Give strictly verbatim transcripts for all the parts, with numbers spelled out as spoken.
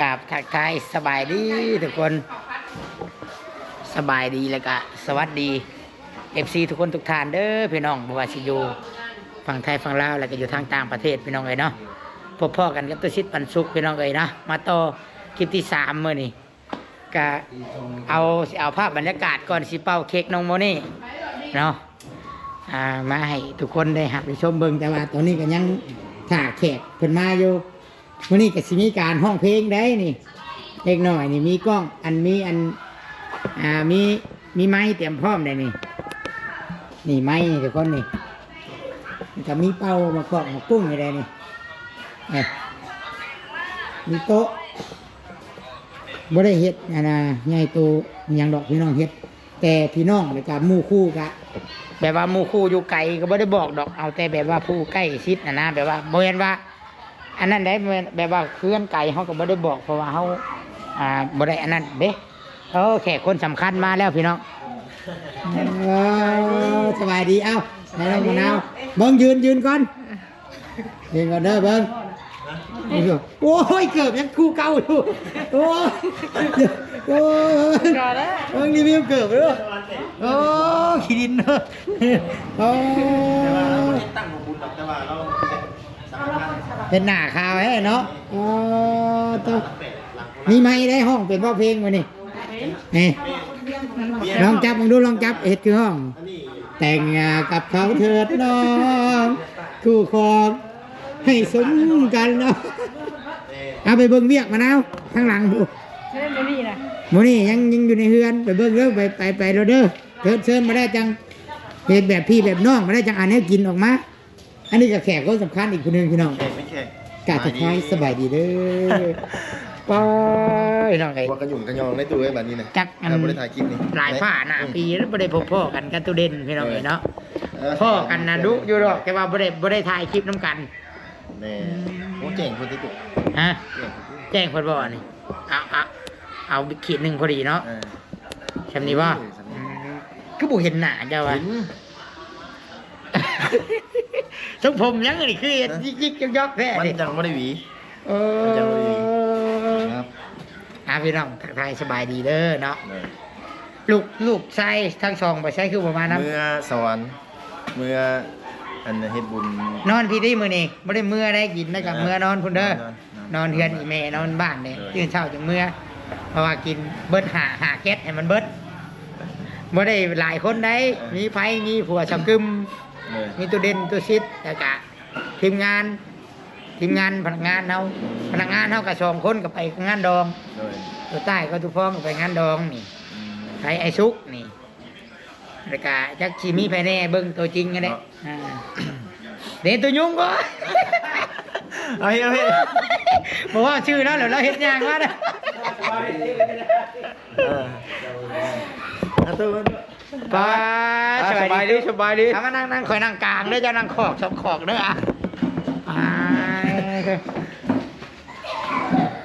กราบทักทายสบายดีทุกคน สบายดีแล้วก็สวัสดี เอฟซี ทุกคนทุกท่านเด้อพี่น้อง บ่ว่าสิอยู่ฝั่งไทยฝั่งลาว แล้วก็อยู่ทางต่างประเทศพี่น้องเอ้ยเนาะ พบพ้อกันกับตุสิทธิ์ปันสุขพี่น้องเอ้ยเนาะ มาต่อคลิปที่สามมื้อนี้ ก็เอา สิเอาภาพบรรยากาศก่อนสิเป่าเค้กน้องโมนี่เนาะ อ่า มาให้ทุกคนได้หับได้ชมเบิ่ง แต่ว่าตอนนี้ก็ยังถ่าแขกเพิ่นมาอยู่ มื้อนี้ก็สิมีการร้องเพลงได้นี่ เล็กน้อยนี่มีกล้อง อันมีอัน อ่า มี มีไมค์เตรียมพร้อมได้นี่ นี่ไมค์นี่ทุกคนนี่ มันก็มีเป่ามาเคาะมากุ้งอยู่ได้นี่ เอ้ย มีโต๊ะ บ่ได้เฮ็ดอันน่ะใหญ่โตอิหยังดอกพี่น้อง เฮ็ดแต่พี่น้องแล้วก็หมู่คู่กะ แบบว่าหมู่คู่อยู่ไกลก็บ่ได้บอกดอก เอาแต่แบบว่าผู้ใกล้ชิดน่ะนะ แบบว่าบ่แม่นว่า อันนั้นได้ แบบว่าเพื่อนไกลเฮาก็บ่ได้บอก เพราะว่าเฮา อ่า บ่ได้อันนั้นเด้ เออ แขกคนสำคัญมาแล้วพี่น้อง เออ สบายดี เอ้า ให้น้องมะนาว เบิ่ง ยืน ยืนก่อน ยืนก่อนเด้อ เบิ่ง โอ้ย เกือบยังคู่เก่าอยู่ โอ้ย โอ้ย ก่อนแล้ว เบิ่ง รีวิวเกือบเด้อ โอ้ ขี้ดินเด้อ โอ้ แต่ว่าเราบ่ได้ตั้งของบุญดอก แต่ว่าเราสังฆทาน เป็นหน้าข่าวแท้เนาะ โอ้ โต มีไมค์ได้ ฮ้องเป็นบ่เพลงมื้อนี้ นี่ ลองจับมึงดู ลองจับ เฮ็ดคือฮ้อง แต่งงานกับเขาเถิดน้อง คู่ครองให้สมกันเนาะ เอาไปเบิ่งเวียกมะนาว ข้างหลังพู้น เชิญบ่มีนะ มื้อนี้ยัง ยังอยู่ในเฮือน ไปเบิ่งเด้อ ไป ไป ไปโลดเด้อ เชิญ เชิญมาได้จัง เฮ็ดแบบพี่แบบน้องมาได้จัง อันนี้กินออกมา อันนี้ก็แขกคนสำคัญอีกคนหนึ่งพี่น้อง แขกไม่แขก กราบทักทายสบายดีเด้อ ป้อยน้องเอ้ย ว่ากันหยุ่งกันยองในตู้ไว้บัดนี้นะ จักอัน เราบ่ได้ถ่ายคลิปนี่ หลายฝ่าหน้า อืม ปีแล้วบ่ได้พบพ้อกันกับตู้เด่นพี่น้องเอ้ยเนาะ เออ พ้อกันนะดุอยู่ดอก แต่ว่าบ่ได้ บ่ได้ถ่ายคลิปนำกัน แน่ โอ้ แจ้งเพิ่นติดตัว ฮะ แจ้งเพิ่นติด แจ้งเพิ่นบ่นี่ เอา เอา เอาขีดหนึ่งพอดีเนาะ เออ ซำนี้บ่ เออ ซำนี้ อืม คือบ่เห็นหน้าเจ้าวะ เห็น ทรงผมยังนี่คือ ฮะ ยิกๆยอกๆแท้ มัน นี่ ยังบ่ได้หวี เออ มันยังบ่ได้หวี ครับ อ่ะพี่น้อง ทักทายสบายดีเด้อเนาะ เออ ลูก ลูกชายทั้งสองไปไสคือบ่มานำ เมือสวรรค์ เมืออันเฮ็ดบุญ นอนพี้ติมื้อนี้ บ่ได้เมือได้กินแล้วก็ เออ เมือนอนพุ้นเด้อ นอน นอน นอนเฮือนอีแม่นอนบ้านเด้ โดย ตื่นเช้าจั่งเมือ เพราะว่ากินเบิดห้า ห้าแก๊สให้มันเบิด บ่ได้หลายคนได้ เออ มีไผมีผัวสาวกึม โดย มีตู้เด่นตู้ซิด แล้วกะทีมงาน ทีมงานพนักงานเฮา พนักงานเฮากะสองคนกะไปงานดอง โดย ตู้ใต้กับตู้พองกะไปงานดองนี่ อืม ไผอ้ายสุกนี่ แล้วกะจักสิมีไผแน่เบิ่งตัวจริงกันเด้ เนาะ อ่า เด้ตัวยุงบ่ เอาเฮ็ด เอาเฮ็ด บ่ว่าชื่อแล้ว แล้วเราเฮ็ดย่างมาเด้อ เออ เอาตัวมาด้วย ป้า อ่า สบายดี สบายดี สบายดี เอามานั่ง นั่ง ข่อยนั่งกลางเด้อ เจ้านั่งขอกสองขอกเด้อ อ่ะ อ่า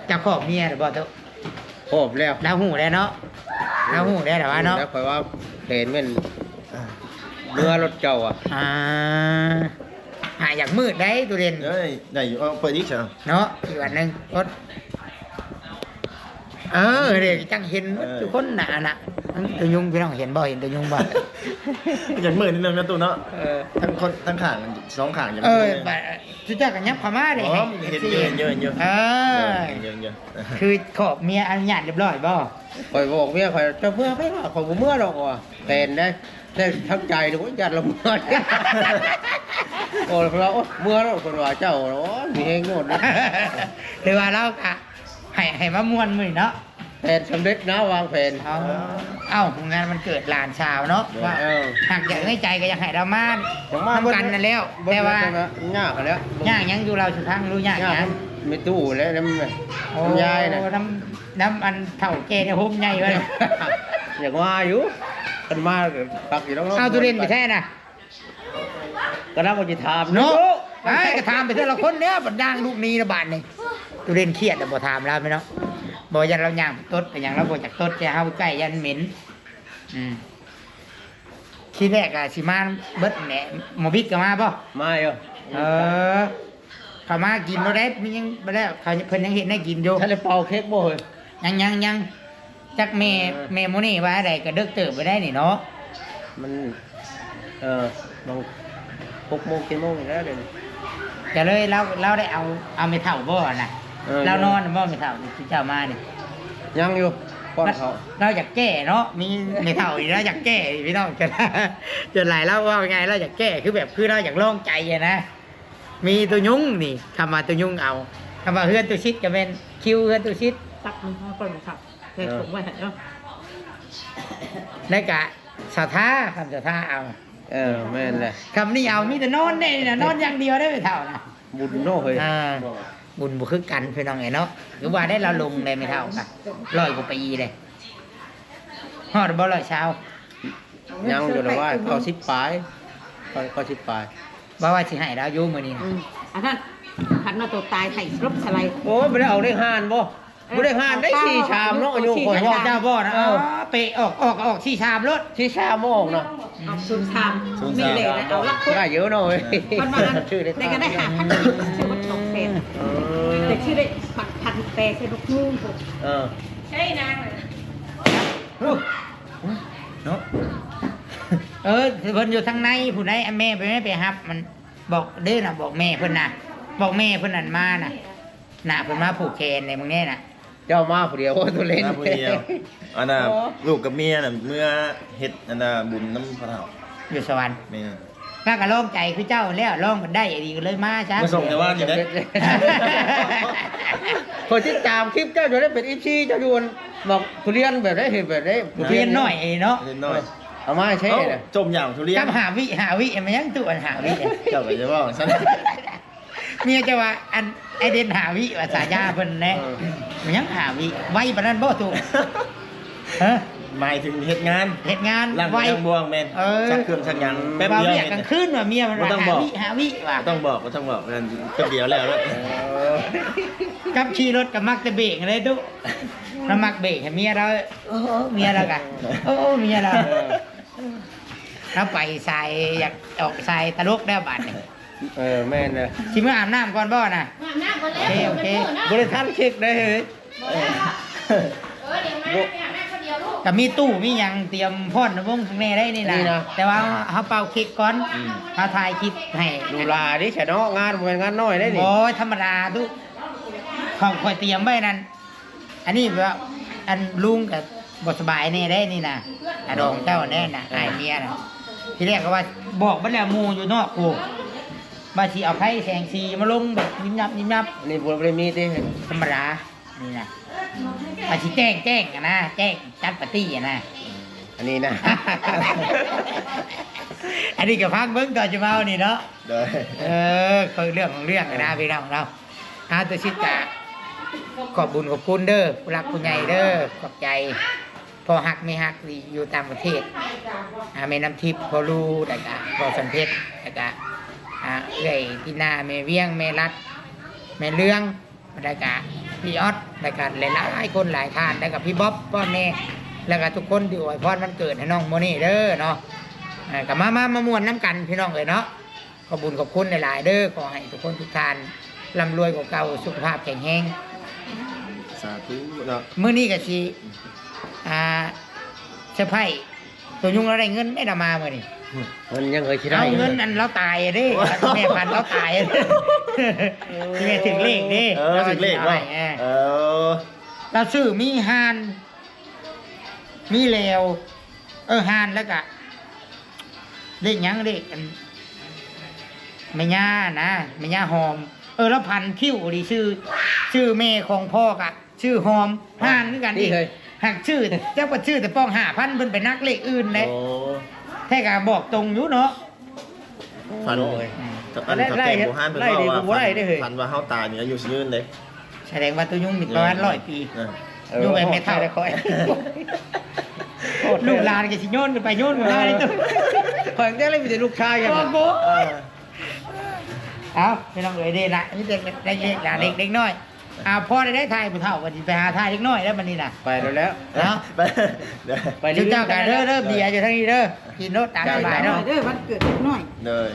เจ้าขอกเมียหรือบ่ตุ๊ ครบแล้ว ลาวฮู้แล้วเนาะ ลาวฮู้แล้ว แต่ว่าเนาะ แล้วข่อยว่าแผนแม่น เมื่อรถเก่าอ่ะ อ่า อ่า อยากมืดได้ตู้เด่น เอ้ย ได้อยู่ เอาเปิดอีกซะ เนาะ อีกอันหนึ่ง กด เออ เดี๋ยวจังเห็น เออ ทุกคนน่ะน่ะ ตัวยุงพี่น้องเห็นบ่ เห็นตัวยุงบ่ อยากมืดนิดนึงนะตู้เนาะ เออ ทั้งคน ทั้งข้าง สองข้างอยาก เออ มืดนิดนึง บาด สุดยอดกันยับเข้ามาเลย อ๋อ เห็น เห็น เห็น เห็น เห็น เห็น เออ เห็น เห็น เห็น คือขอบเมียอนุญาตเรียบร้อยบ่ ข่อยบอกเมียข่อย "เจ้าเมือไปว่า ข่อยบ่เมือดอก" ว่า แผนได้ แต่ทั้งใจเลย "โอ้ย ญาติละเมือ" โอ้ย เรา "โอ้ย เมือแล้ว" คนว่า "เจ้า โอ้ย มีแฮงโยนนะ" หรือว่าเรากะให้ ให้มาม่วนมื้อนี้เนาะ แผนสำเร็จนะ วางแผน เอา เอ้า งานวันเกิดหลานสาวเนาะ เออ ว่า เออ หากอยากในใจก็อยากให้เรามา อยากมานำกันนั่นแล้ว บ่ แต่ว่า บ่ ยากแล้ว ยากหยังอยู่ลาวสุดทาง รู้ยากหยัง ยาก ไม่ตู้แล้ว น้ำ โอ้ น้ำยายน่ะ น้ำ น้ำอันเฒ่าแก่เนี่ยโฮมใหญ่ไว้ อยากมาอยู่ คันมาก็คักอยู่แล้วเนาะ เอาตู้เด่นไปแท้น่ะ ก็น่าว่าจะถาม เนาะ เนาะ ไอ้ก็ถามไปแต่ละคนเนี่ย บัดย่างลูกนี้นะบาดนี่ ตู้เด่นเครียดแต่บ่ถามแล้วพี่น้อง บ่ยันเราย่างไปตดไปหยัง เราบ่จักตด แต่เฮาใกล้ยันเหม็น อืม ทีแรกอะสิมาเบิดแหละ หมอบิ๊กก็มาบ่ มาอยู่ เออ เขามากินแล้วได้ มันยังบ่แล้ว เขา เพิ่นยังเฮ็ดให้กินอยู่ ถ้าได้เป่าเค้กบ่เฮ้ย ยัง ยัง ยัง จักแม่ เออ แม่โมนี่ว่าใดก็เดิกเติบไปได้นี่เนาะ มัน เออ บาง หกโมง เจ็ดโมงแล้วเดี๋ยวนี้ ก็เลยเรา เราได้เอา เอาแม่เฒ่าบ่น่ะ เออ เรานอนบ่แม่เฒ่าที่เจ้ามานี่ ยังอยู่ ป้อนเขา เราอยากแก้เนาะ มีแม่เฒ่าอีก เราอยากแก้อีกพี่น้อง จน จนหลายเราว่าไง เราอยากแก้ คือแบบ คือเราอยากลองใจอะนะ มีตัวยุงนี่ คำว่าตัวยุงเอา คำว่าเฮือนตัวชิดก็แม่น คิวเฮือนตัวชิด ตักมันเอาก่อนครับ แค่ถุงไว้ให้เนาะ แล้วกะศรัทธา คำศรัทธาเอา เออ แม่นแหละ คำนี้เอา มีแต่นอนได้นะ นอนอย่างเดียวได้ไปเท่านะ บุญเนาะเฮ้ย อ่า บุญบ่คือกันพี่น้องเอ้ยเนาะ คือว่าได้เราลงได้ไม่เท่ากัน ร้อยกว่าปีเลย ฮอดบ่ร้อยซาว ยังอยู่นะว่า เก้าสิบปลาย เก้า เก้าสิบปลาย ว่าว่าสิให้เราอยู่มื้อนี้นะ อืม อันนั้น พันมาตัวตายไถ่สลบสลาย โอ้ย บ่ได้เอาเลขห้านบ่ บ่ได้ห้านได้สี่สามเนาะ อายุข่อยเนาะ เจ้าบ่นะ เออ อ๋อ เปะออก ออก ออกสี่สามโลด สี่สามบ่ออกนะ ออกศูนย์สาม ศูนย์สาม นี่เลยนะ เอาละ ได้เยอะเนาะเว้ย เพิ่นว่า ชื่อได้ ได้ก็ได้ห้าพัน ชื่อว่าสองแสน เออ แต่ชื่อได้พัน พันแปด ใช่ลูกนุ่งผม เออ ใช่นางเลย เนาะ เออ เพิ่นอยู่ทางในผู้ใด แม่ไป แม่ไปรับมัน บอกเด้อน่ะ บอกแม่เพิ่นน่ะ บอกแม่เพิ่นนั่นมาน่ะ น่ะ เพิ่นมาผูกแขนในมื้อนี้น่ะ เจ้ามาผู้เดียว โอ้ ตัวเล่น มาผู้เดียว อันน่ะ โอ้ ลูกกับเมียน่ะ เมื่อเฮ็ดอันน่ะ บุญนำพระเฒ่า อยู่สวรรค์ แม่น แล้วก็ลองใจคือเจ้าแล้ว ลองมันได้ดีก็เลยมาซะ มาส่งแต่ว่านี่นะ คนติดตามคลิปเจ้าอยู่ได้เป็น เอฟซี เจ้าอยู่บอกทุเรียนแบบได้เห็นแบบได้ ทุเรียนน้อยเนาะ ทุเรียนน้อย เอามาให้ใช่ เอ้า เลย จมอย่างทุเรียน กับห้าวิ ห้าวิ มันยังตัวอันห้าวิ เจ้าก็จะว่าซั่น เมียจะว่าอันไอเด่นห้าวิ ว่าฉายาเพิ่นแน่ เออ มันยังห้าวิ ไวปานนั้นบ่ถูก ฮะ หมายถึงเฮ็ดงาน เฮ็ดงาน ล้าง ไว ล้างบ่วงแม่น เออ ซักเครื่องซักหยัง แป๊บเดียว ว่าเวียกกลางคืนว่าเมียมันว่า บ่ต้องบอก ห้าวิ ห้าวิ ว่า บ่ต้องบอก บ่ต้องบอก แป๊บเดียวแล้ว เออ กับขี่รถก็มักแต่เบรกเลยตุ๊ เรามักเบรกให้เมียเรา โอ้โห เมียเรากะ โอ้โห เมียเรา เออ เราไปสายอยากออกสายตลกแล้วบาดนี้ เออ แม่นเลย สิมาอาบน้ำก่อนบ่น่ะ อาบน้ำก่อนแล้ว โอเค โอเค มันเปิดเนาะ บ่ได้ทันเช็คได้เฮ้ย บ่ได้ละ เออ เดี๋ยวมา บ่ ไปอาบน้ำคนเดียวลูก ก็มีตู้มีหยังเตรียมพร้อมนะวงแม่ได้นี่นะ นี่นะ แต่ว่าเฮาเป่าเค้กก่อน อืม เฮาถ่ายคลิปให้ ดูหลาดิ ฉะเนาะ งานบ่แม่นงานน้อยได้นี่ โอ้ย ธรรมดาตุ๊ เขาคอยเตรียมไว้นั่น อันนี้แบบว่า อันลุงก็บ่สบายแน่ได้นี่นะ อาดองเจ้าแน่นะ อ้ายเมียนะ ทีแรกก็ว่าบอกเบิดแล้ว หมู่อยู่นอกพู้น ว่าสิเอาไฟแสงสีมาลงแบบยิบยับยิบยับ นี่บ่ได้มีติ ธรรมดา นี่นะ ว่าสิแจ้ง แจ้งอะนะ แจ้งจัดปาร์ตี้อะนะ อันนี้นะ อันนี้ก็ฟังเบิ่งตอนจะเมานี่เนาะ โดย เออ คือเรื่องของเรื่องนะพี่น้องเนาะ อาตุสิกะ ขอบบุญขอบคุณเด้อ ผู้หลักผู้ใหญ่เด้อ ขอบใจ พ่อฮักแม่ฮักที่อยู่ต่างประเทศ อาแม่น้ำทิพย์ พ่อลู่ แล้วก็พ่อสันเพชร แล้วก็ อาเอื้อยตินา แม่เวียง แม่รัด แม่เรือง แล้วก็พี่ออส แล้วก็หลายๆคนหลายท่าน แล้วก็พี่บ๊อบ พ่อแม่ แล้วก็ทุกคนที่อวยพรวันเกิดให้น้องโมนี่เด้อเนาะ เอ่อ ก็มา มา มาม่วนนำกันพี่น้องเอ้ยเนาะ ขอบบุญขอบคุณหลายๆเด้อ ขอให้ทุกคนทุกท่านร่ำรวยกว่าเก่า สุขภาพแข็งแรง สาธุเนาะ มื้อนี้ก็สิ อ่า เซอร์ไพรส์ ตัวยุงเราได้เงินได้ละมามื้อนี้ เงินยังเคยคิดได้ เอาเงินอันเราตายอะเด้ แม่พันธุ์เราตายอะเด้ แม่ถือเลขเด้ เออ ถือเลขเนาะ เออ เออ เราซื้อมีห่าน มีแหลว เออ ห่านแล้วก็ เลขหยัง เลขอัน แม่ย่านะ แม่ย่าหอม เออ แล้วพันคิ้วดี ชื่อ ชื่อแม่ของพ่อกะ ชื่อหอม ห่านคือกันอีก นี่เลย หากชื่อ จักว่าชื่อแต่ป้องห้าพัน เพิ่นไปนักเลขอื่นเลย โอ้ แท้ก็บอกตรงอยู่เนาะ ฝัน โอ้ย อัน ไล่ เฒ่าแก่ ไล่ โบราณเพิ่น ไล่ เว้า ดี ว่า กูบ่ได้เด้อเฮ้ย ฝัน ฝันว่าเฮาตายนี่อายุสิยืนเด้ แสดงว่าตัวยุงมีประมาณ เออ ร้อยปี เออ อยู่ไปแม่เฒ่า โคตร โคตร ลูกหลานก็สิโยนกันไปโยนกันมาเลยตัว ข่อยยังได้เลยมีแต่ลูกชายกัน โอ้โห เออ เอาพี่น้องเอ้ย เด้ละ มีแต่เด็กๆ หลานเด็กๆน้อย อ่า พ่อได้ ได้ถ่ายผู้เฒ่า ก็สิไปหาถ่ายเด็กน้อยแล้วบัดนี้น่ะ ไปแล้วแล้ว เนาะ ไป เดี๋ยว ไป เจ้ากันเด้อ เด้อ เบียร์อยู่ทางนี้เด้อ กินโลดตามสบายเนาะ เด้อ วันเกิดเด็กน้อย เด้อ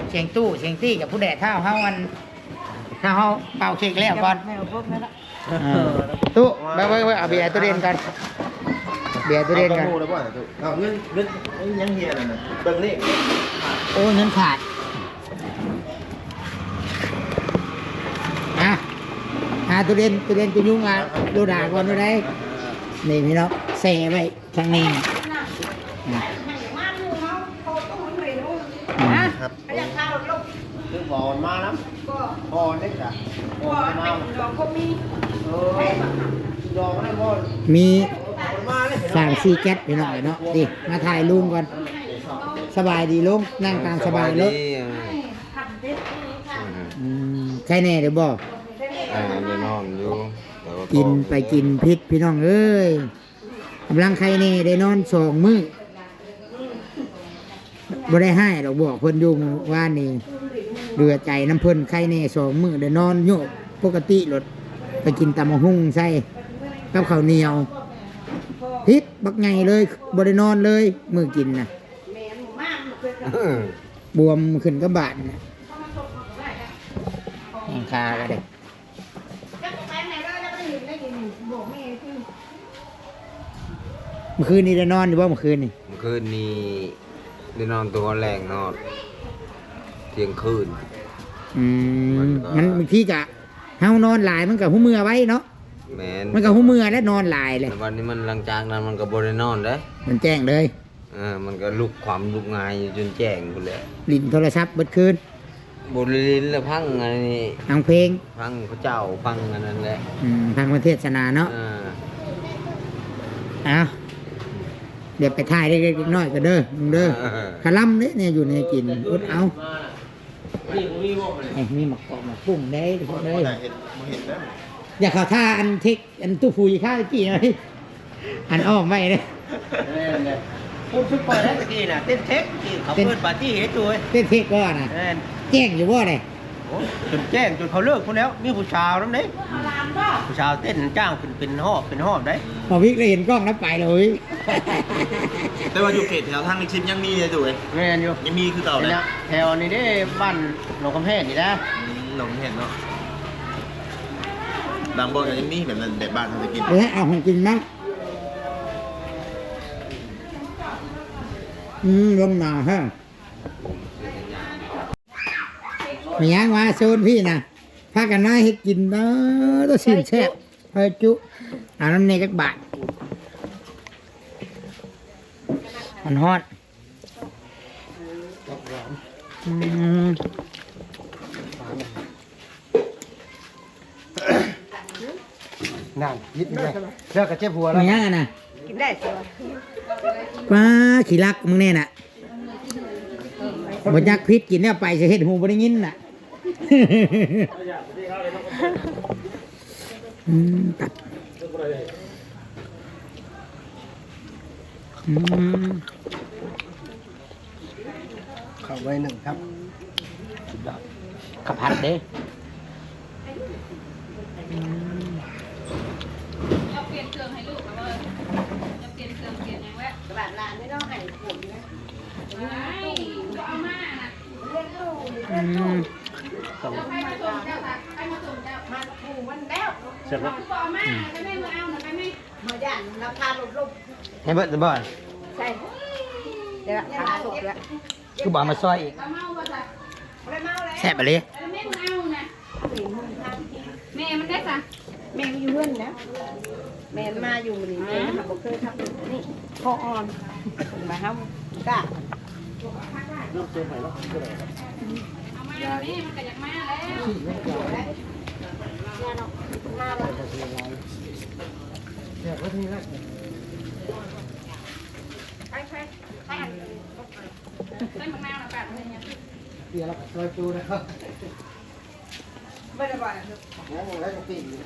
เสียงตู้ เสียงตี้กับผู้แดดเฒ่าเฮาอัน ถ้าเฮาเป่าเค้กแล้วก่อน แม่เอาพวกนั้นละ อ่า ตู้ ไป ไป ไป เอาเบียร์ตู้เด่นก่อน เบียร์ตู้เด่นก่อน เอากระมูแล้วบ่น่ะตู้ เอาเงิน เงิน เงินยังเฮียนั่นน่ะ เบิ่งเลข โอ้ เงินขาด อ่ะ อ่ะ ตู้เด่น ตู้เด่น ตู้ยุงอ่ะ ดูด่าก่อนดูได้ นี่พี่น้อง แซ่ไว้ ทางนี้ อ่ะ อืม ครับ คือบ่อนมาน้ำ บ่อนได้จ้ะ บ่อนมา ดอกก็มี เออ ดอกนั่นบ่อน มี บ่อนมาเลย สามสี่แก๊สพี่น้องเนาะ ดิ มาถ่ายลุงก่อน สบายดีลุง นั่งตามสบายเลย สบายดี อืม ใครแน่เดี๋ยวบอก อ่า ได้นอนอยู่ แต่ว่า กินไปกินพิษพี่น้องเอ้ย กำลังไข้แน่ได้นอนสองมื้อ บ่ได้ให้ดอก บอกเพิ่นอยู่มื้อวานนี้ เหลือใจนำเพิ่น ไข้แน่สองมื้อได้นอนโยกปกติโลด ไปกินตำบักหุ่งใส่กับข้าวเหนียว พิษบักใหญ่เลย บ่ได้นอนเลย มื้อกินน่ะ เออ บวมขึ้นกับบาดน่ะ แข้งขาก็ได้ เมื่อคืนนี้ได้นอนอยู่บ่เมื่อคืนนี่ เมื่อคืนนี้ได้นอนตัวแรงนอน เที่ยงคืน อืม มันก็ มันบางทีกะ เฮานอนหลายมันก็หูเมื่อไว้เนาะ แม่น มันก็หูเมื่อและนอนหลายเลย แต่วันนี้มันหลังจากนั้นมันก็บ่ได้นอนเด้ มันแจ้งเลย เออ มันก็ลุกความลุกงายอยู่จนแจ้งพู้นแหละ หลิ้นโทรศัพท์เบิดคืน บ่ได้หลิ้นแล้ว ฟังอันนี้ ฟังเพลง ฟังพระเจ้า ฟังอันนั้นแหละ อืม ฟังเทศนาเนาะ เออ เอา เดี๋ยวไปถ่ายเล็กๆน้อยๆกันเด้อลุงเด้อ เออ คาร่ำเด้เนี่ยอยู่ในกิน อดเอา นี่มีบ่ เอ้ย มีหมากกอกหมากบุ้งได้ทุกคนเลย บ่ได้เห็น บ่เห็นแล้ว อยากเขาท่าอันเทค อันตู้ผู้อีกข้าวกี่หน่อย อันอ้อมไว้เนี่ย แม่นเลย พูดชุดปล่อยได้ตะกี้น่ะ เต้นเทคตะกี้ เขา เต้น เปิดปาร์ตี้ให้ตัวเว้ย เต้นเทคก่อนน่ะ แม่น แจ้งอยู่บ่เนี่ย โอ้ จนแจ้ง จนเขาเลิกพู้นแล้ว มีผู้สาวนำเด้ ผู้สาวเต้นจ้างเป็น เป็นฮอบ เป็นฮอบได้ พอวิกได้เห็นกล้องแล้วไปเลย แต่ว่าอยู่เขตแถวทางในคลิปยังมีเลยตัวเว้ย แม่นอยู่ ยังมีคือเก่านะ นี่นะ แถวนี้เด้ บ้านหนองคำแพงนี่นะ อืม หนองคำแพงเนาะ บางบ่อนก็ยังมีแบบนั้น แบบบ้านเฮาตะกี้ เอ้ย เอาของกินมั้ง อืม ลมหนาวแฮง มีหยังมาโซนพี่น่ะ พากันมาเฮ็ดกิน เออ ตัวสิ้นแซ่บ เฮ้ยจุ เอาน้ำเนยจักบาท มันฮอด อืม นั่น ยิดนี่ไง เลิกกับเจ็บหัวแล้ว มันยังอะนะ กินได้สิวะ ป้า ขี้รักมึงแน่น่ะ บ่จักพิษกินแล้วไปสิเฮ็ดหูบ่ได้ยินน่ะ อืม ตับ อืม เข้าไว้หนึ่งครับ สุดยอด ข้าวผัดเด้ อืม เอาเปลี่ยนเครื่องให้ลูกเอาเลย จะเปลี่ยนเครื่องเปลี่ยนหยังแล้ว กระดาษลานนี่ต้องให้ผมนะ ไม่ ก็เอามานะ อืม เอาไปผสมเจ้าค่ะ ไปผสมเจ้า มาถูมันแล้ว เสร็จแล้ว ก็เอามา ก็ไม่มาเอานะ ก็ไม่ มาย่านราคาลดลง ให้เบิดบ่อน ใช่ เดี๋ยวละ ขาตกแล้ว คือบ่เอามาซอยอีก แซ่บอะเลย แม่มันได้ซะ แม่มันอยู่เฮือนนะ แม่มันมาอยู่มื้อนี้ แม่มันบ่เคยขับรถนี่ พ่ออ่อน มาเฮา กะ เอามาแม่มันก็อยากมาแล้ว มาแล้ว ไปไปไป ใส่มะนาวหน่อยป่ะ เดี๋ยวเราซอยจูนะครับ ไม่ได้บ่อย แล้วยังปิ้งอยู่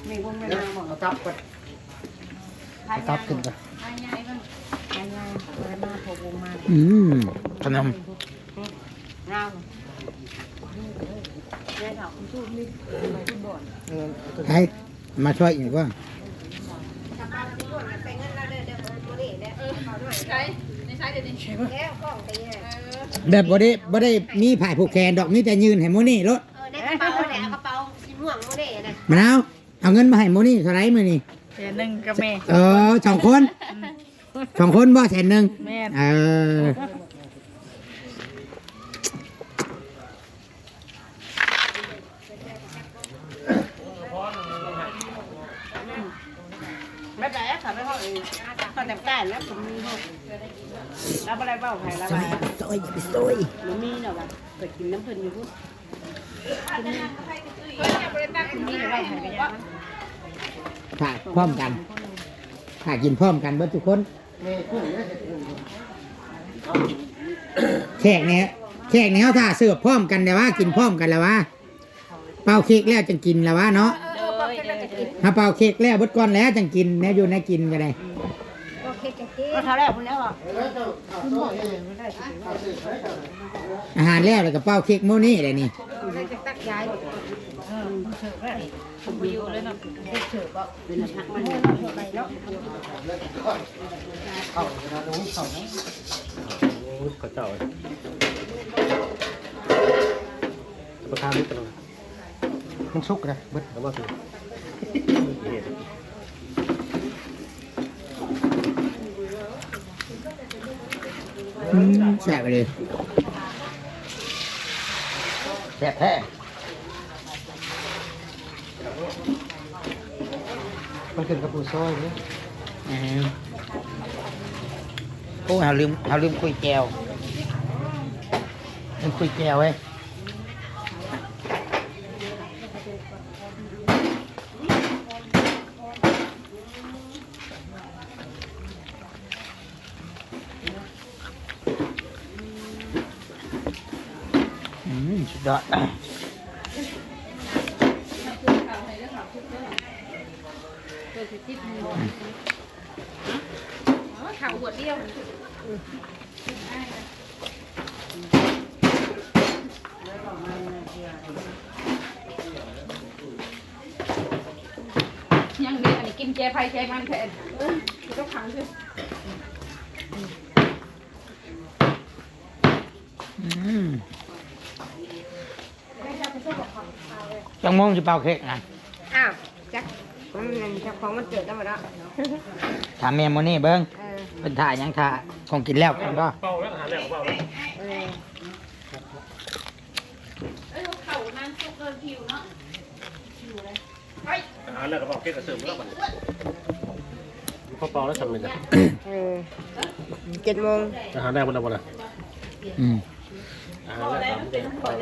มีพวกไม่มาหมด เอาตับก่อน เอาตับขึ้นก่อน ไปไงก่อน ไปไง ไปมาพอวงมา อืม ขนม งาม ให้มาช่วยอีกว่า ใช่ ในใช้เดี๋ยวนี้ แบบบ่ได้ บ่ได้มีผ้าผูกแขนดอก มีแต่ยื่นให้โมนี่โลด เออ ในกระเป๋าแหละ เอากระเป๋าสีม่วงโมนี่นะ มะนาว เอาเงินมาให้โมนี่เท่าไหร่มื้อนี้ แสนหนึ่งกับแม่ เออ สองคน สองคนบ่ แสนหนึ่ง แม่น เออ ไม่ไปแล้วค่ะ ไปห้องอื่น ห้องน้ำใต้แล้วผมมีห้อง แล้วบ่ได้เว้าไผแล้ว ซอย ว่า ซอย อย่าไปซอย บ่มีเนาะวะ ไปกินน้ำเพิ่นอยู่พุ้น ถ้าพร้อมกัน ถ้ากินพร้อมกันเบิดทุกคน แขกเนี่ย แขกเนี่ยเขาถ้าเสิร์ฟพร้อมกันแต่ว่ากินพร้อมกันแล้วว่า เป่าเค้กแล้วจังกินแล้วว่าเนาะ เออ เป่าเค้กแล้วจังกิน ถ้าเป่าเค้กแล้วเบิดก่อนแล้วจังกิน แนวอยู่แนวกินก็ได้ เป่าเค้กจังกิน ก็เท่าแล้วพุ้นแล้วอ่ะ อาหารแล้ว แล้วก็เป่าเค้กมื้อนี้แหละนี่ เออ แล้วจะตักย้าย เออ เสิร์ฟแล้วนี่ ผมไปอยู่เลยเนาะ เสิร์ฟก็เป็นผักมันเนาะ เข้าไปนะ ลุงเข้านะ โอ้ย เขาเจ้า ประธานนี่ตลอด มันสุกนะ เบิด แล้วว่าคือ อืม แซ่บเลย แซ่บแท้ มันขึ้นกับผู้ซอยเด้ อืม โอ้ เฮาลืม เฮาลืมคุยแจว ลืมคุยแจวเว้ย อืม สุดยอด ข่าวหัวเดียว ยังดี อันนี้กินแจไผแจมันแทน เออ กินกับข้าวสิ อืม จังโมงสิเป่าเค้กนะ อ้าว จัก มันเจ้าของวันเกิดแล้วบ่เนาะ ถามแม่โมนี่เบิ่ง เออ เพิ่นถ่าหยัง ถ่าของกินแล้วกันบ่ เป่าแล้ว หาแล้วเป่าแล้ว เออ เอ้ย เขานั่งซุกเกินผิวเนาะ อาหารแล้วก็เป่าเค้กกระเซิร์ฟแล้วบัดนี้ เขาเป่าแล้วสำเร็จแล้ว เออ เจ็ดโมง อาหารแรกมันเอาบ่ล่ะ อืม อาหารแรกครับ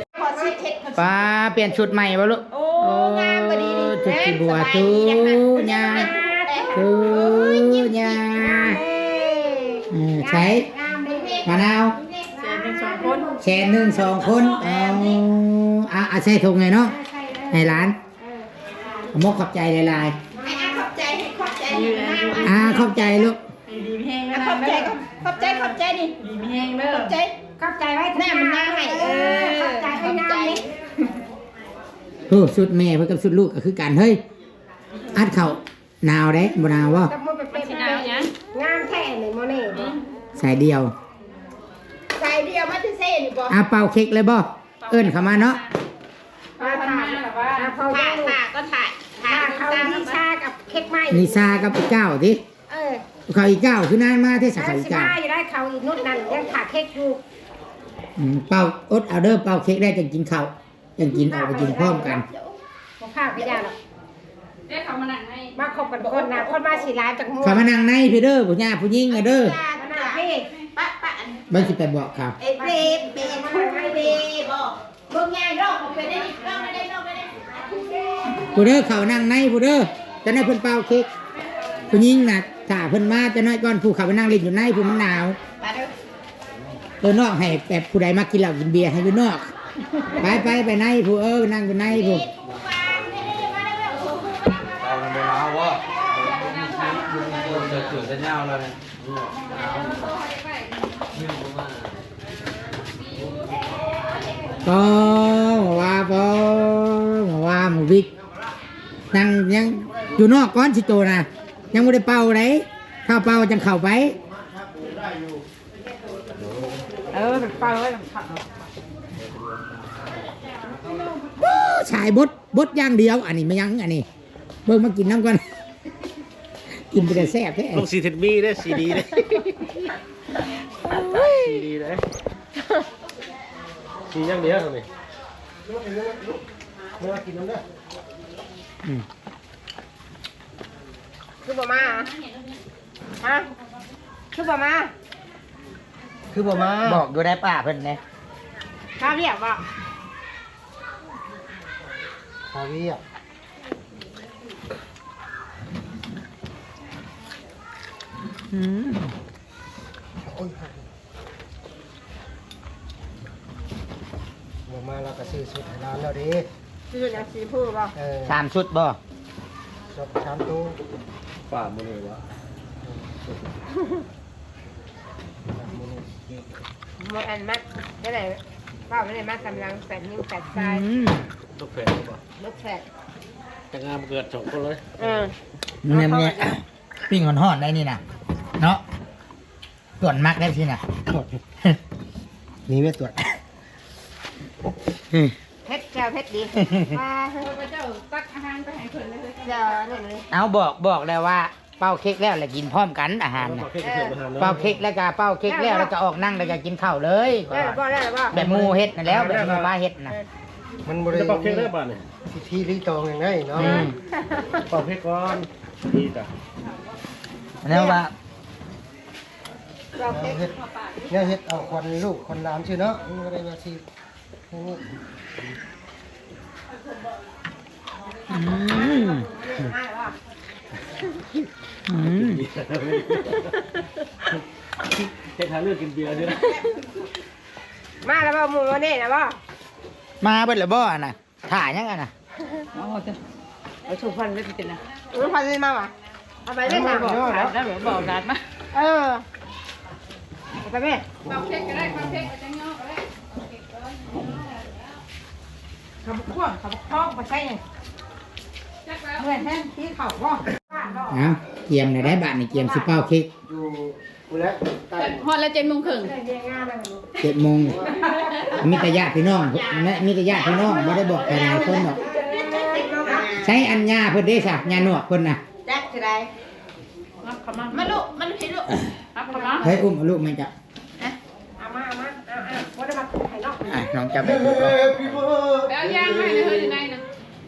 ป้าเปลี่ยนชุดใหม่บ่ลูก โอ้ งามพอดีนี่ ชุดสีบัว เอ้ย ตู้ สบายดีนะคะ ย่า เอ้ย ตู้ ย่า เอ้ย เออ ใช้ งามเลย มะนาว แสนหนึ่งสองคน แสนหนึ่งสองคน เอา เอา เอาใส่ถุงเลยเนาะ ให้หลาน เออ ขอบใจหลายๆ อ่ะ ขอบใจ ขอบใจ อ่ะ ขอบใจลูก อยู่ดีมีแฮง อ่ะ ขอบใจ ขอบใจ ขอบใจนี่ ดีมีแฮงเด้อ ขอบใจ ขอบใจไว้ แม่มันหน้าให้ เออ ขอบใจไว้ ขอบใจ นางนี่ โอ้ ชุดแม่เพิ่นกับชุดลูกก็คือกัน เฮ้ย อัดเข้า หนาวเด้ บ่หนาวบ่ กับมือเป็น มันสิหนาวหยัง งามแท้นี่โมเน่ สายเดียว สายเดียวมาแต่เซ่นี่บ่ อ่ะ เป่าเค้กเลยบ่ เอิ้นเข้ามาเนาะ มาถ่าย มาเป่า ถ่าย ถ่ายก็ถ่าย ถ่าย เขานิชากับเค้กไหม นิชากับอีเจ้าติ เออ เขาอีเจ้าคือนานมาเด้ สาขาอีเจ้า สิมาอยู่ได้ เขาอีกนุดนั่นยังถ่ายเค้กอยู่ อืม เป่า อดเอาเด้อ เป่าเค้กได้จังกินข้าว จังกิน ออกไปกินพร้อมกัน บ่พลาดไม่ได้หรอก เด้เขามานั่งใน มาคบกันก่อนนะ คนมาสิหลายจักหมู่ เขามานั่งในพี่เด้อ ผู้หญิงผู้หญิงน่ะเด้อ มานั่งพี่ ปะ ปะ อัน เบิ่งสิไปบอกเขา เอ้ย เบ เบ เบ บอก เบิ่งยายลอกออกไปได้นี่ ลอกไปได้ ลอกไปได้ ผู้เด้อ เขานั่งในผู้เด้อ จะได้เพิ่นเป่าเค้ก ผู้หญิงน่ะ ถ้าเพิ่นมาจะน้อยก่อน ผู้เขาไปนั่งเล่นอยู่ใน ผู้มันหนาว ไปเด้อ เออ นอกให้แบบผู้ใดมากินเหล้ากินเบียร์ให้อยู่นอก ไป ไป ไปในผู้ เออ นั่งอยู่ในผู้ เอามันไปหนาววะ เสือเสือจะยาวแล้วเนี่ย ก็ว่า ก็ว่า หมู่วิก นั่งยังอยู่นอกก่อนสิโตนะ ยังบ่ได้เป่าได๋ ถ้าเป่าจังเข้าไป เออ เป่าไว้ สายบด บดอย่างเดียว อันนี้ไม่ยัง อันนี้ เบิ่งมากินน้ำก่อน กินไปแต่แซ่บแท้ ลงซีเท็ดมีเด้อ ซีดีเด้อ ซีดีเด้อ ซีอย่างเดียวเท่านี้ เมื่อกินน้ำเด้อ อืม คือบ่มา ฮะ คือบ่มา คือบ่มา บอกอยู่ได้ป้าเพิ่นแหน่ คาเวียกบ่ คาเวียก อืม โอ้ย บ่มาเราก็ซื้อชุดให้หลานแล้วเด้ ซื้อชุดหยัง สีชมพูบ่ เออ สามชุดบ่ สอง สามตัว ป้ามื้อนี้วะ มื้อนี้ บ่อันมัดได้ไหน ป้าไม่ได้มัดกำลังแปดนิ้วแปดปลาย อืม ลูกแฝดบ่ ลูกแฝด แต่งงานมาเกิดสองคนเลย เออ เนี่ย เนี่ย ปิ้งฮ้อนๆ ได้นี่นะ เนาะ ตรวจมักได้สินะ มีไหมตรวจ เผ็ดแจ่วเผ็ดดี มา พระเจ้าตักอาหารไปให้เพิ่นเลย เจ้านั่นเลย เอาบอก บอกแล้วว่าเป่าเค้กแล้วแล้วกินพร้อมกันอาหารน่ะ เป่าเค้กเสร็จอาหารเนาะ เป่าเค้กแล้วก็เป่าเค้กแล้วแล้วก็ออกนั่งแล้วก็กินข้าวเลย เออ บอกแล้วบอก แบบหมู่เฮ็ดนั่นแล้ว แบบหมู่ป้าเฮ็ดน่ะ มันบ่ได้ จะเป่าเค้กได้ป่ะเนี่ย พิธีรีตองอย่างไรเนาะ อืม เป่าเค้กก่อน ดีจ้ะ แล้วว่า เราเฮ็ด เนี่ยเฮ็ดเอาควันลูกควันหลานชื่อเนาะ มันบ่ได้ว่าสิ อืม อืม เฮ็ดหาเรื่องกินเบียร์เด้อ มาแล้วบ่ หมู่บ่นี่นะบ่ มาเบิดแล้วบ่อันน่ะ ถ่ายยังอันน่ะ เอาเถอะ เอาชูพันธุ์ไว้เป็นนะ ชูพันธุ์เลยมาว่ะ เอาไปเลยค่ะ บอกหลานนะ บอกหลานมา เออ เอาไปแม่ เป่าเค้กก็ได้ เป่าเค้กเอาจังย่อก็ได้ ขับพ่วง ขับพ่วงมาใช่ไง จักแล้ว เมื่อแทนที่เขาบ่ เอา เกียมได้ บาดนี้เกียมสิเป่าเค้ก อยู่ ฮอดแล้วเจ็ดโมงครึ่ง เจ็ดโมง มีแต่ญาติพี่น้อง มีแต่ญาติพี่น้อง บ่ได้บอกไปหลายคนดอก ใช้อันญาเพิ่นเด้ซะ ญาหนวกเพิ่นน่ะ จักสิได้ มาลูก มาลูกพี่ลูก เฮ้ย อุ้มเอาลูกมาจ้ะ เอามา เอามา เอา เอา บ่ได้มาให้น้อง อ่ะ น้องจับไปลูกก่อน ไปเอายางให้นะเฮ้ย อยู่ในนะ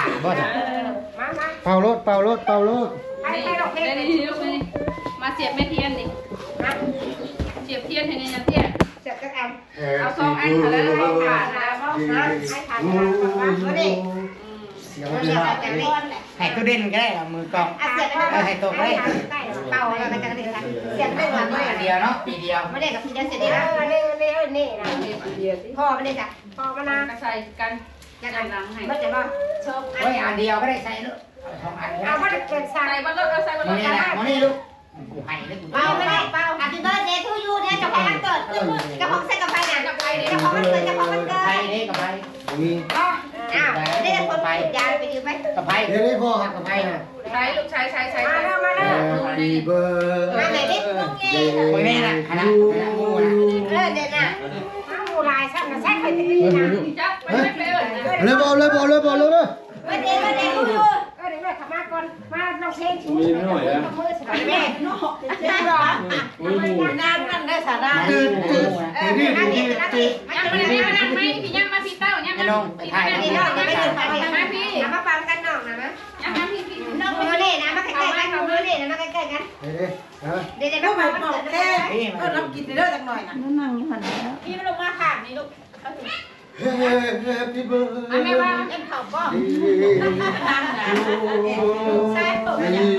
ากบ่จ้ะ มามา เป่าโลดเป่าโลดเป่าโลด ให้ให้ดอกเพลง นี่ลูกนี่มาเสียบแม่เทียนนี่ นะ เสียบเทียนให้ในน้ำเทียน เสียบจักอัน เอาสองอันเท่านั้นเอาผ่านนะ นะให้ผ่านผ่านผ่านมาเมื่อนี้ เสียงดีมากให้ตัวเด่นก็ได้เอามือกอง อ่ะเสียบไป เออให้ตัวก็ได้ เป่าแล้วก็จะกระเด็นละเสียบไปหมดเลย อันเดียวเนาะปีเดียว ไม่ได้กับพี่เดียวเสียบได้แล้วนี่นี่นี่นะพ่อไม่ได้จ้ะพ่อมานะ กระใส่กัน จักอันหลังให้เมื่อไหร่ว่าชอบ เฮ้ยอันเดียวก็ได้ใส่ลูกเอาสองอันก็ เอา ได้ มาเก็บใส่ ใส่บนรถเอาใส่บนร มา ถ นี่ กัน แหละ ได้ มานี่ลูกกูให้เลยกู เป่าไม่ได้เป่า Happy birthday to you เนี่ยเจ้าของวันเกิดเจ้าของเส้นกับใครเนี่ย กับไปเด้ เจ้าของวันเกิดเจ้าของวันเกิด ไพ่เด้กับไพ่มี อ้าวได้คนปลูกยาไปยืมไหม กับไพ่เดี๋ยวนี้พ่อหักกับไพ่นะ ใส่ลูกใส่ใส่ใส่ มา ใส่ แล้วมาแล้ว Happy birthday มาไหนดิลูกเย่ คนนี้นะคณะคณะหมู่นะ เออเนี่ยนะหมู่หลายชั้นนะใช่ใครจะดีนะ จับไปไม่เป็นเลย เลยบอกเลยบอกเลยบอกเลยเลย birthday birthday to you เออเดี๋ยวแม่ขับมาก่อนมาน้องเพลงชู มีหน่อยนะ มือสบายแม่เนาะเนาะ อุ้ยหมู น้ำนั่นได้สาระ ตื่นตื่น เออ ตื่น นั่นนี่นั่นนี่ ย่างมาย่างมานั่งไหมพี่ย่างมาพี่เต้าย่าง ไอ้ มา น้องไปถ่าย นี่ นี่ น้องไม่ได้ไป มาพี่ เอามาฟังกันน้องนะมะ ย่างมาพี่พี่ น้องมือนี่นะมาใกล้ๆกันมือนี่นะมาใกล้ๆกัน เฮ้ยฮะ เดี๋ยวเดี๋ยวน้องมาเปิดแค่ นี่ เออน้องกินเด้อจังหน่อยนะ นั่งอยู่หันแล้ว พี่ไม่ลงมาถามนี่ลูก Happy birthday อันแม่ว่า เอ็นเขาบอก to you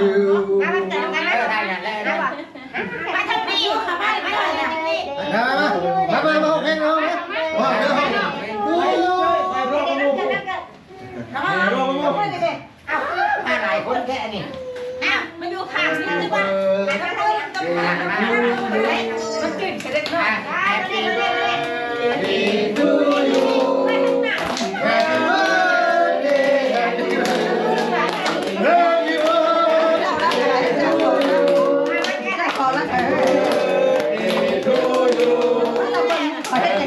มาวันเกิดกันนะ ได้แล้วได้แล้ว มาทางนี้ค่ะมามาทางนี้ มามามามามาเพลงเอาเพลงเอาเพลงเอาโอ้ย เดี๋ยวน้องเกิดน้องเกิด มาหลายคนแค่นี้ อ้าวมาอยู่ข้างนี้หรือว่ามันก็ต้องมันตื่นเสด็จน้อย Happy birthday to you Happy birthday Happy birthday Happy birthday to you Happy birthday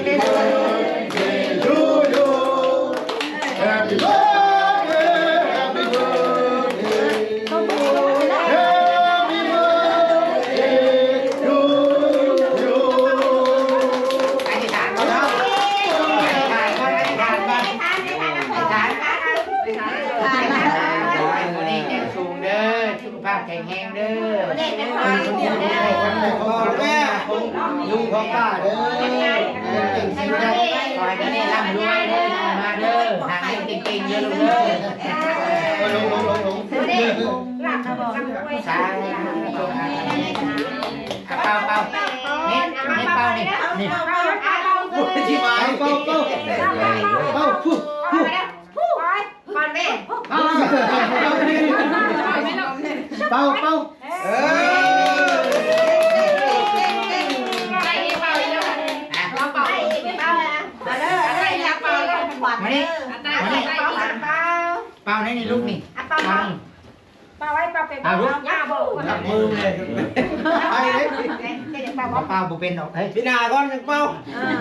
to you Happy birthday Happy birthday Happy birthday to you อธิษฐานก่อนเนาะอธิษฐานก่อนอธิษฐานก่อนอธิษฐานขอให้คนนี้แข็งสูงเด้อสุขภาพแข็งแรงเด้อ เด็กเป็นความสุขเด้อ พ่อแม่ของลุงของป้าเด้อเก่งสิ่งใดขอให้ได้ร่ำรวยเด้อมาเด้อหาเงินเก่งๆเด้อลูกเด้อ เด็กหลับสบาย สาธุเป่าเป่านี่นี่เป่านี่นี่ เอาเอาเอา เป่าเป่าเป่าเป่าผู้ผู้ ก่อนแม่ เป่าเป่าเออ ใส่เป่าอีกแล้ว อ่ะ เอาเป่าอีก เอาแล้วเอาแล้วเอาแล้ว มานี่ อันนั้นใส่อีก เป่า เป่าในนี่ลูกนี่ อ่ะเป่าเป่าเป่าไว้เป่าเป็นเป่าหน้าบอก จับมือเลย เดี๋ยวเป่า เป่าบ่เป็นดอกเฮ้ย พี่นาก่อนยังเป่า เออ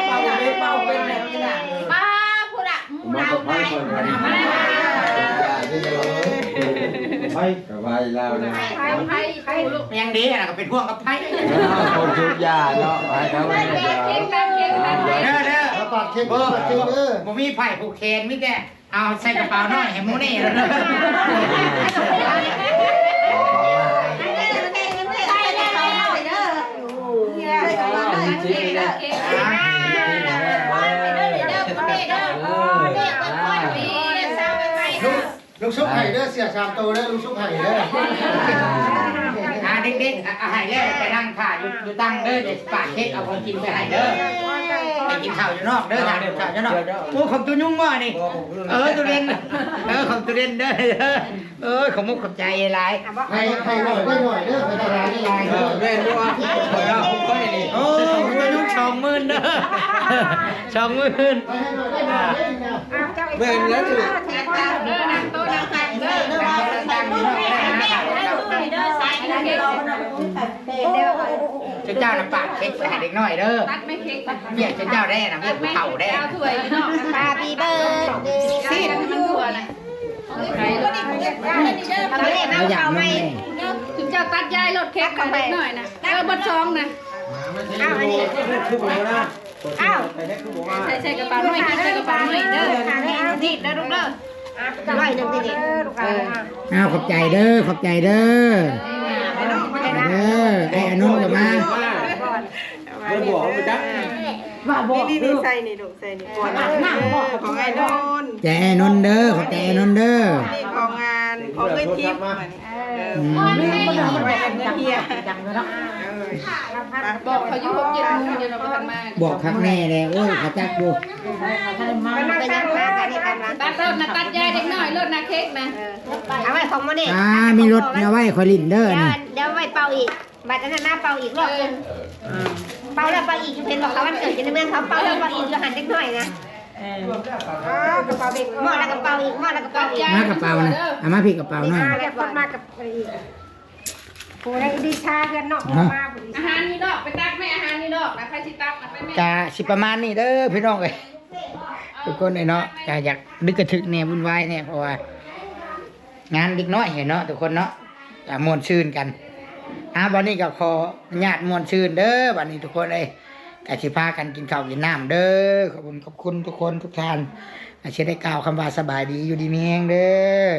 เป่าเป็นเป่าเป็นเลยพี่นา มาพูดอ่ะ มากับไพ่ก่อนนะ มา ไพ่กับไพ่ลาวนะ ไพ่ไพ่ไพ่ลูก ยังดีนะก็เป็นห่วงกับไพ่ คนทุกอย่างเนาะไพ่ทั้งหมด เก่งกันเก่งกัน เด้อเด้อปากเค้กปากเค้กเด้อบ่มีไพ่ผูกแขนมีแต่เอาใส่กระเป๋าน้อยให้หมู่นี่แล้วเด้อ ลูกชุบไห่เด้อเสียสามโตเด้อลูกชุบไห่เด้อ หาเด็กๆอ่ะเอาไห่เด้อไปนั่งถ่าอยู่อยู่ตังเด้อเดี๋ยวปากเค้กเอาของกินไปไห่เด้อไปกินข้าวอยู่นอกเด้อถ่ากินข้าวอยู่นอกโอ้ของตัวยุงบ่นี่เออตัวเล่นเออของตัวเล่นเด้อเออขอบมุกขอบใจหลาย อ่ะบอก ไห่ไห่หน่อยได้หน่อยเด้อไห่หน่อยได้หลายเด้อ แม่นบ่ว่าเราค่อยนี่ โอ้ตัวยุงสองหมื่นเด้อสองหมื่น เอาเจ้าอีกแม่นแล้วสิ เด้อนั่งโต๊ะนั่งตักเด้อ ตั้งอยู่นอกเด้อนะ เดินสายกันเดิน เจ้าเจ้าน่ะปาดเค้กไปหาเด็กน้อยเด้อ ตัดไม่เค้กตัด เรียกเจ้าเจ้าได้นะเรียกผู้เฒ่าได้ เอาถ้วยอยู่เนาะ Happy birthday ซีดมันหัวนะ เอาเลยมาเอาไหม ถึงเจ้าตัดยายรถเค้กของเด็กน้อยนะเออบทสองนะ เอาอันนี้ คือผมนะ เอา ใส่ใส่กระเป๋าหน่อยใส่กระเป๋าหน่อยเด้อ ทานให้เอาดีดแล้วลูกเด้อร้อยหนึ่งทีเดียวเออ อ้าวขอบใจเด้อขอบใจเด้อเด้อไอ้อานนท์ก็มา ไม่บอกว่าจัก นี่นี่นี่ใส่นี่ลูกใส่นี่ก่อนนะเออของไอ้นนท์ ใจไอ้นนท์เด้อขอบใจไอ้นนท์เด้อ นี่ของงานของเอ้ยทิพย์มานี่เออ อืม เรื่องมันเป็นเฮีย บอกเขาอยู่หกเจ็ดโมงเดี๋ยวเราไปทำมา บอกคักแน่เลยโอ้ยเขาจักอยู่ ไปนั่งข้างมากันนี่กันมา ตัดรถนะตัดยายเด็กน้อยรถนะเค้กนะ เอาไว้ของโมนี่ อ่ามีรถเอาไว้คอยลินเด้อ เดี๋ยว นี่ เดี๋ยวไว้เป่าอีก บัดนั้นมาเป่าอีกรอบหนึงเป่าแล้วเป่าอีกอยู่เห็นบอกเขาวันเกิดอยู่ในเมืองเขาเป่าแล้วเป่าอีกอยู่หันเล็กน้อยนะ กระเป๋าเด็ก หม้อแล้วก็เป่าอีกหม้อแล้วก็เป่าอีก มากระเป๋านะเอามาพี่กระเป๋าหน่อย เรียกคนมากับอีกผู้ได้ดีชาเพื่อนเนาะมาผู้ดี อาหารนี่ดอกไปตักแม่อาหารนี่ดอกนะใครสิตักนะไปแม่ กะสิประมาณนี้เด้อพี่น้องเอ้ยทุกคนเอ้ยเนาะกะอยากดึกกระทึกแน่วุ่นวายแน่เพราะว่า งานเด็กน้อยเห็นเนาะทุกคนเนาะกะม่วนซื่นกันอ่าวันนี้ก็ขออนุญาตม่วนซื่นเด้อวันนี้ทุกคนเอ้ยกะสิพากันกินข้าวกินน้ำเด้อขอบคุณขอบคุณทุกคนทุกท่านอาจจะได้กล่าวคำว่าสบายดีอยู่ดีมีแฮงเด้อ